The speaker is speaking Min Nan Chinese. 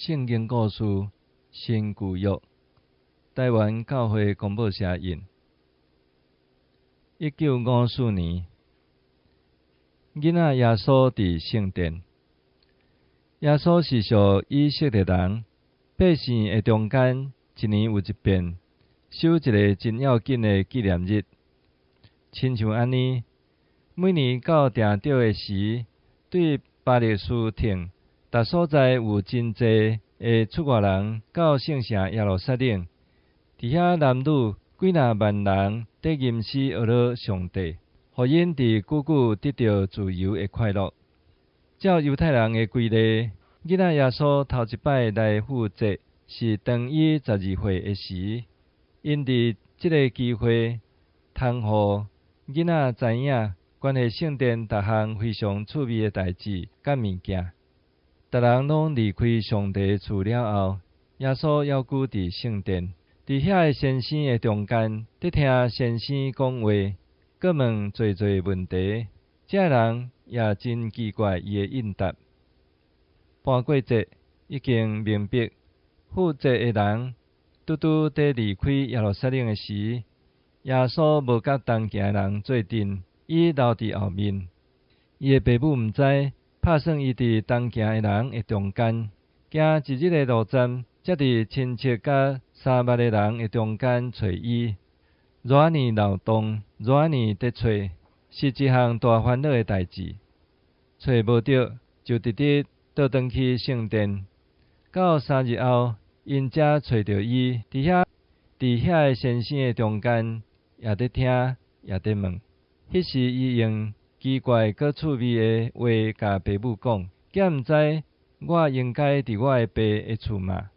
聖經故事新舊約，台灣教會公報社印。1954年，囡仔耶穌佇聖殿。耶穌是屬以色列人，百姓的中間，一年有一遍，守一个真要緊的紀念日。親像按呢，每年到定著的時，對巴勒斯坦逐所在有真濟的出外人到聖城耶路撒冷，佇遐男女幾若萬人佇吟詩學樂上帝，予𪜶佇久久得著自由的快樂。照猶太人的規例，囡仔耶穌頭一擺來復節是當伊12歲的時，𪜶佇這个機會，通予囡仔知影關係聖殿逐項非常趣味的代誌佮物件。逐人攏離開上帝的厝了後，耶穌猶閣佇聖殿，佇遐个先生的中間，佇聽先生講話，閣問濟濟問題。這人也真奇怪伊的應答。搬過節已經明白，復節的人拄拄佇離開耶路撒冷的時，耶穌無佮同行的人做陣，伊留佇後面。伊的爸母毋知，拍算伊佇同行的人的中間，行一日的路程，才佇親戚佮三捌的人的中間揣伊。熱爾勞動，熱爾佇揣，是一項大煩惱的代誌。揣無著，就直直倒轉去聖殿。到3日後，𪜶才揣著伊，佇遐个先生的中間，也佇聽，也佇問。彼時伊用奇怪閣趣味的話共爸母講：敢毋知我應該佇我的爸的厝嗎？